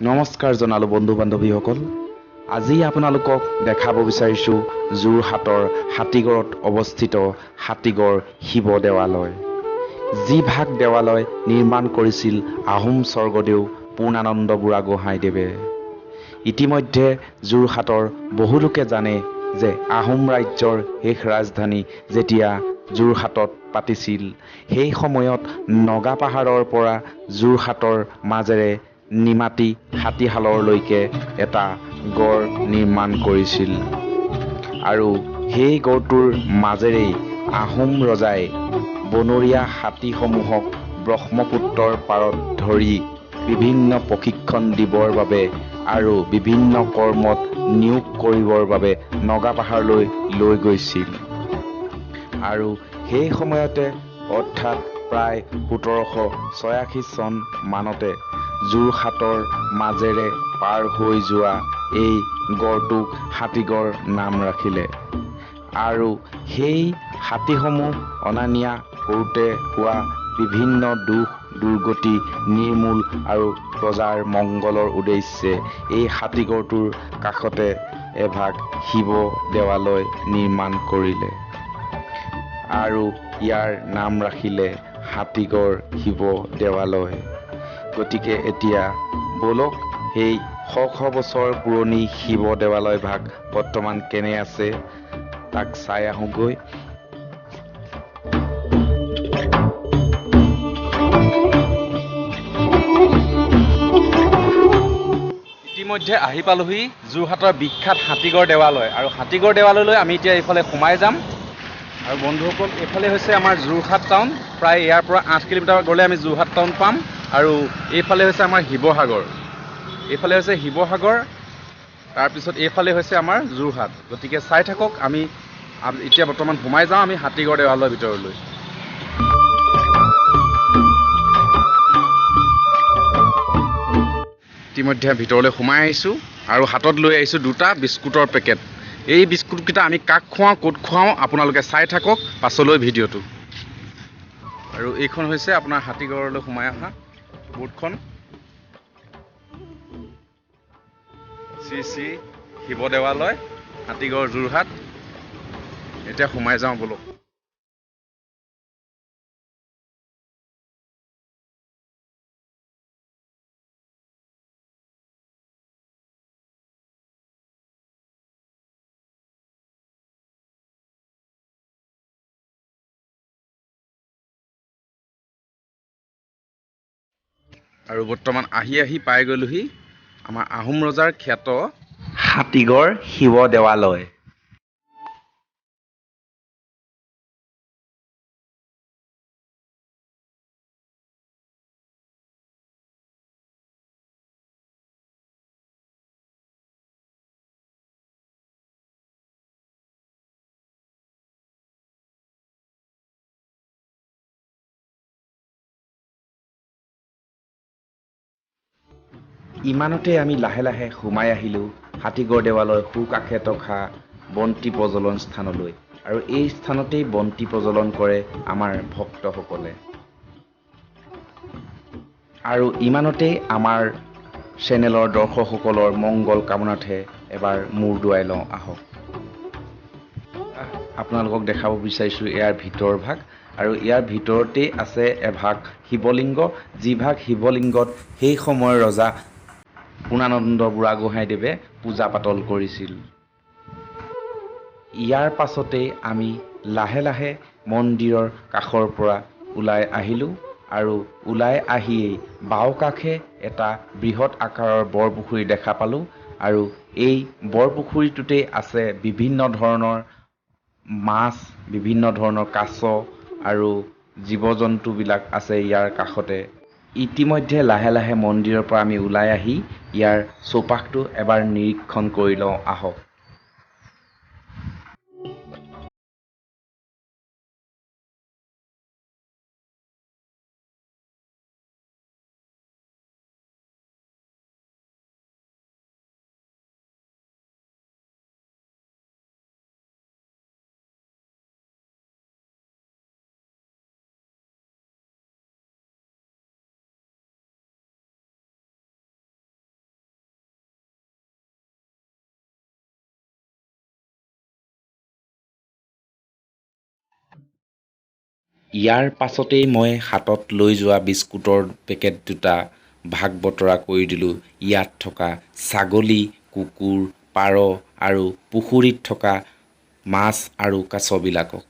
নমস্কাৰ জনালোঁ বন্ধু বান্ধৱীসকল। আজি আপোনালোকক দেখাব বিচাৰিছোঁ যোৰহাটৰ হাতীগড়ত অৱস্থিত হাতীগড় শিৱ দেৱালয়, যিভাগ দেৱালয় নিৰ্মাণ কৰিছিল আহোম স্বৰ্গদেউ পূৰ্ণানন্দ বুঢ়াগোহাঁইদেৱে। ইতিমধ্যে যোৰহাটৰ বহুলোকে জানে যে আহোম ৰাজ্যৰ শেষ ৰাজধানী যেতিয়া যোৰহাটত পাতিছিল, সেই সময়ত নগা পাহাৰৰ পৰা যোৰহাটৰ মাজেৰে নিমাতী হাতীশাললৈকে এটা গড় নিৰ্মাণ কৰিছিল আৰু সেই গড়টোৰ মাজেৰেই আহোম ৰজাই বনৰীয়া হাতীসমূহক ব্ৰহ্মপুত্ৰৰ পাৰত ধৰি বিভিন্ন প্ৰশিক্ষণ দিবৰ বাবে আৰু বিভিন্ন কৰ্মত নিয়োগ কৰিবৰ বাবে নগা পাহাৰলৈ লৈ গৈছিল। আৰু সেই সময়তে অৰ্থাৎ প্ৰায় 1786 চন মানতে যোৰহাটৰ মাজেৰে পাৰ হৈ যোৱা এই গড়টোক হাতীগড় নাম ৰাখিলে। আৰু সেই হাতীসমূহ অনা নিয়া কৰোঁতে হোৱা বিভিন্ন দুখ দুৰ্গতি নিৰ্মূল আৰু প্ৰজাৰ মংগলৰ উদ্দেশ্যে এই হাতীগড়টোৰ কাষতে এভাগ শিৱ দেৱালয় নিৰ্মাণ কৰিলে আৰু ইয়াৰ নাম ৰাখিলে হাতীগড় শিৱ দেৱালয়। গতিকে এতিয়া ব'লক সেই শ শ বছৰ পুৰণি শিৱ দেৱালয় ভাগ বৰ্তমান কেনে আছে তাক চাই আহোঁগৈ। ইতিমধ্যে আহি পালোহি যোৰহাটৰ বিখ্যাত হাতীগড় দেৱালয় আৰু হাতীগড় দেৱালয়লৈ আমি এতিয়া এইফালে সোমাই যাম। আৰু বন্ধুসকল, এইফালে হৈছে আমাৰ যোৰহাট টাউন। প্ৰায় ইয়াৰ পৰা 8 কিলোমিটাৰ গ'লে আমি যোৰহাট টাউন পাম। আৰু এইফালে হৈছে আমাৰ শিৱসাগৰ, এইফালে হৈছে শিৱসাগৰ, তাৰপিছত এইফালে হৈছে আমাৰ যোৰহাট। গতিকে চাই থাকক, আমি এতিয়া বৰ্তমান সোমাই যাওঁ আমি হাতীগড় দেৱালয়ৰ ভিতৰলৈ। ইতিমধ্যে ভিতৰলৈ সোমাই আহিছোঁ আৰু হাতত লৈ আহিছোঁ দুটা বিস্কুটৰ পেকেট। এই বিস্কুটকেইটা আমি কাক খুৱাওঁ, ক'ত খুৱাওঁ আপোনালোকে চাই থাকক পাছলৈ ভিডিঅ'টো। আৰু এইখন হৈছে আপোনাৰ হাতীগড়লৈ সোমাই অহা বোৰ্ডখন, শ্ৰী শ্ৰী শিৱ দেৱালয়, হাতীগড়, যোৰহাট। এতিয়া সোমাই যাওঁ ব'লক। আৰু বৰ্তমান আহি আহি পাই গ'লোহি আমাৰ আহোম ৰজাৰ খ্যাত হাতীগড় শিৱ দেৱালয়। ইমানতে আমি লাহে লাহে সোমাই আহিলোঁ হাতীগড় দেৱালয় সোঁকাষে থকা বন্তি প্ৰজ্বলন স্থানলৈ। আৰু এই স্থানতেই বন্তি প্ৰজ্বলন কৰে আমাৰ ভক্তসকলে। আৰু ইমানতেই আমাৰ চেনেলৰ দৰ্শকসকলৰ মংগল কামনাৰ্থে এবাৰ মূৰ দোৱাই লওঁ আহক। আপোনালোকক দেখাব বিচাৰিছোঁ ইয়াৰ ভিতৰ ভাগ। আৰু ইয়াৰ ভিতৰতেই আছে এভাগ শিৱলিংগ, যিভাগ শিৱলিংগত সেই সময়ৰ ৰজা পূৰ্ণানন্দ বুঢ়াগোহাঁইদেৱে পূজা পাতল কৰিছিল। ইয়াৰ পাছতেই আমি লাহে লাহে মন্দিৰৰ কাষৰ পৰা ওলাই আহিলোঁ আৰু ওলাই আহিয়েই বাওঁকাষে এটা বৃহৎ আকাৰৰ বৰপুখুৰী দেখা পালোঁ। আৰু এই বৰপুখুৰীটোতেই আছে বিভিন্ন ধৰণৰ মাছ, বিভিন্ন ধৰণৰ কাছ আৰু জীৱ জন্তুবিলাক আছে ইয়াৰ কাষতে। ইতিমধ্যে লাহে লাহে মন্দিৰৰ পৰা আমি ওলাই আহি ইয়াৰ চৌপাশটো এবাৰ নিৰীক্ষণ কৰি লওঁ আহক। ইয়াৰ পাছতেই মই হাতত লৈ যোৱা বিস্কুটৰ পেকেট দুটা ভাগ বতৰা কৰি দিলোঁ ইয়াত থকা ছাগলী, কুকুৰ, পাৰ আৰু পুখুৰীত থকা মাছ আৰু কাছবিলাকক।